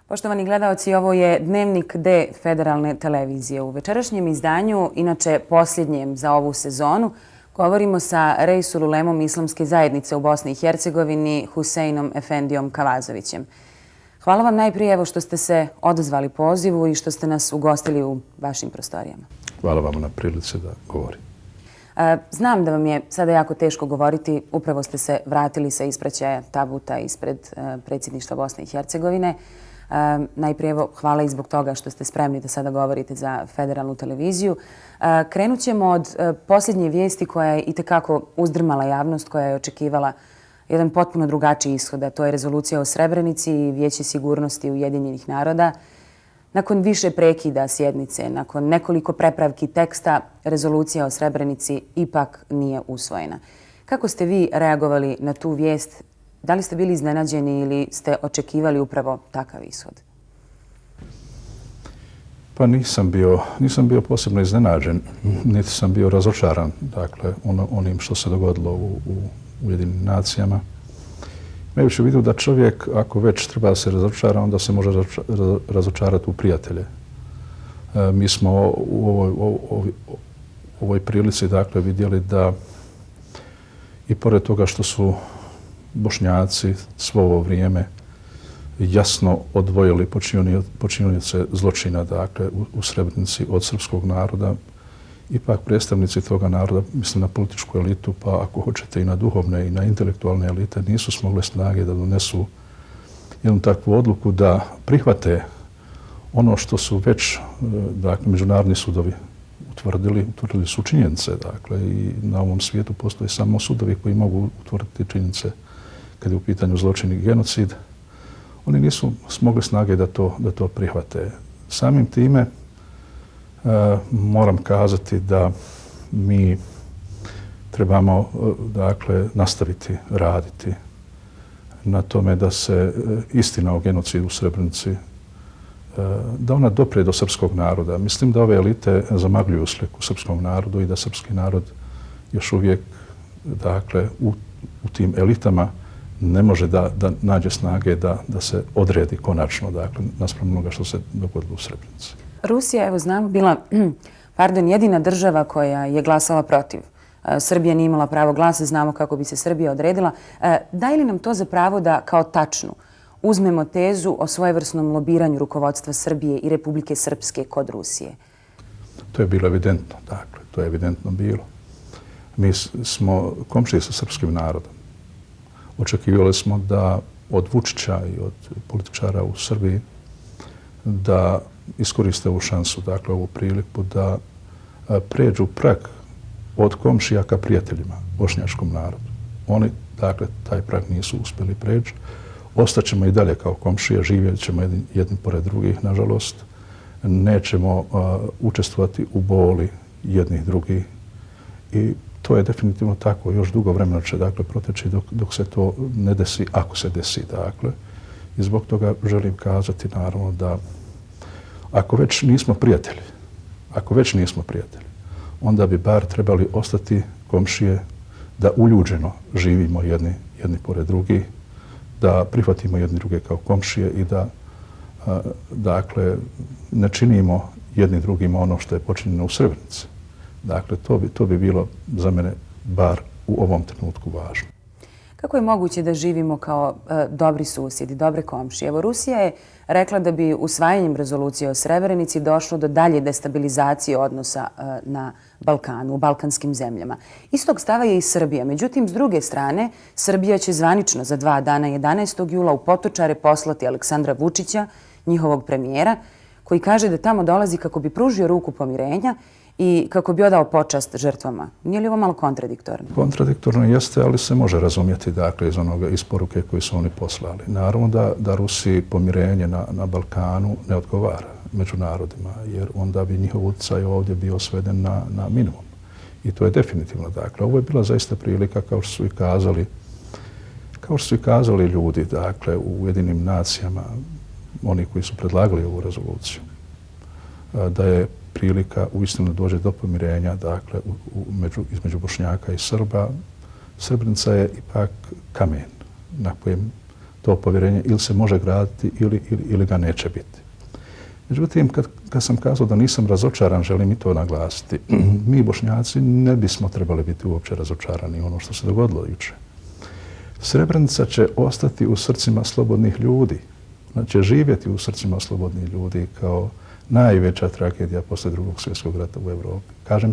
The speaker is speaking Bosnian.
Poštovani gledaoci, ovo je Dnevnik D Federalne televizije. U večerašnjem izdanju, inače posljednjem za ovu sezonu, govorimo sa Rejsul-ulemom Islamske zajednice u Bosni i Hercegovini, Huseinom Efendijom Kavazovićem. Hvala vam najprije što ste se odazvali pozivu i što ste nas ugostili u vašim prostorijama. Hvala vam na prilici da govorim. Znam da vam je sada jako teško govoriti. Upravo ste se vratili sa ispraćaja tabuta ispred predsjedništva Bosne i Hercegovine. Najprije hvala i zbog toga što ste spremni da sada govorite za federalnu televiziju. Krenut ćemo od posljednje vijesti koja je itekako uzdrmala javnost, koja je očekivala jedan potpuno drugačiji ishod, a to je rezolucija o Srebrenici i Vijeće sigurnosti Ujedinjenih naroda. Nakon više prekida sjednice, nakon nekoliko prepravki teksta, rezolucija o Srebrenici ipak nije usvojena. Kako ste vi reagovali na tu vijest? Da li ste bili iznenađeni ili ste očekivali upravo takav ishod? Pa nisam bio posebno iznenađen, niti sam bio razočaran onim što se dogodilo u Ujedinjenim nacijama. Imajući u vidu da čovjek, ako već treba da se razočara, onda se može razočarati u prijatelje. Mi smo u ovoj prilici vidjeli da i pored toga što su Bošnjaci svo ovo vrijeme jasno odvojili počinioce zločina u Srebrenici od srpskog naroda, ipak predstavnici toga naroda, mislim na političku elitu, pa ako hoćete i na duhovne i na intelektualne elite, nisu smogle snage da donesu jednu takvu odluku da prihvate ono što su već međunarodni sudovi utvrdili su činjenice. I na ovom svijetu postoje samo sudovi koji mogu utvrditi činjenice kad je u pitanju zločin i genocid. Oni nisu smogli snage da to prihvate. Samim time moram kazati da mi trebamo nastaviti raditi na tome da se istina o genocidu u Srebrenici da ona dopre do srpskog naroda. Mislim da ove elite zamagljuju sliku srpskom narodu i da srpski narod još uvijek u tim elitama ne može da nađe snage da se odredi konačno naspram onoga što se dogodilo u Srebrenici. Rusija, evo znamo, bila jedina država koja je glasala protiv. Srbija nije imala pravo glasa, znamo kako bi se Srbija odredila. Daje li nam to za pravo da kao tačnu uzmemo tezu o svojevrsnom lobiranju rukovodstva Srbije i Republike Srpske kod Rusije? To je bilo evidentno, to je evidentno bilo. Mi smo komšije sa srpskim narodom. Očekivali smo da od Vučića i od političara u Srbiji da iskoriste ovu šansu, ovu priliku da pređu prag od komšija ka prijateljima, bošnjačkom narodu. Oni, taj prag nisu uspjeli preći. Ostaćemo i dalje kao komšije, živjet ćemo jedni pored drugih, nažalost. Nećemo učestvovati u boli jednih drugih i to je definitivno tako. Još dugo vremena će proteći dok se to ne desi, ako se desi. I zbog toga želim kazati naravno da ako već nismo prijatelji, onda bi bar trebali ostati komšije, da uljuđeno živimo jedni pored drugih, da prihvatimo jedni druge kao komšije i da ne činimo jedni drugima ono što je počinjeno u Srebrenici. To bi bilo za mene bar u ovom trenutku važno. Kako je moguće da živimo kao dobri susjedi, dobre komšije? Evo, Rusija je rekla da bi usvajanjem rezolucije o Srebrenici došlo do dalje destabilizacije odnosa na Balkanu, u balkanskim zemljama. Istog stava je i Srbija. Međutim, s druge strane, Srbija će zvanično za 2 dana, 11. jula, u Potočare poslati Aleksandra Vučića, njihovog premijera, koji kaže da tamo dolazi kako bi pružio ruku pomirenja i kako bi odao počast žrtvama. Nije li ovo malo kontradiktorno? Kontradiktorno jeste, ali se može razumjeti iz poruke koju su oni poslali. Naravno da Rusiji pomirenje na Balkanu ne odgovara među narodima, jer onda bi njihov utjecaj ovdje bio sveden na minimum. I to je definitivno. Ovo je bila zaista prilika, kao što su i kazali ljudi u Ujedinjenim nacijama, oni koji su predlagali ovu rezoluciju, da je prilika uistinu dođe do pomirenja između Bošnjaka i Srba. Srebrenica je ipak kamen na kojem to povjerenje ili se može graditi ili ga neće biti. Međutim, kad sam kazao da nisam razočaran, želim i to naglasiti. Mi Bošnjaci ne bismo trebali biti uopće razočarani ono što se dogodilo juče. Srebrenica će ostati u srcima slobodnih ljudi. Znači, živjeti u srcima slobodnih ljudi kao najveća tragedija poslije Drugog svjetskog rata u Europi. Kažem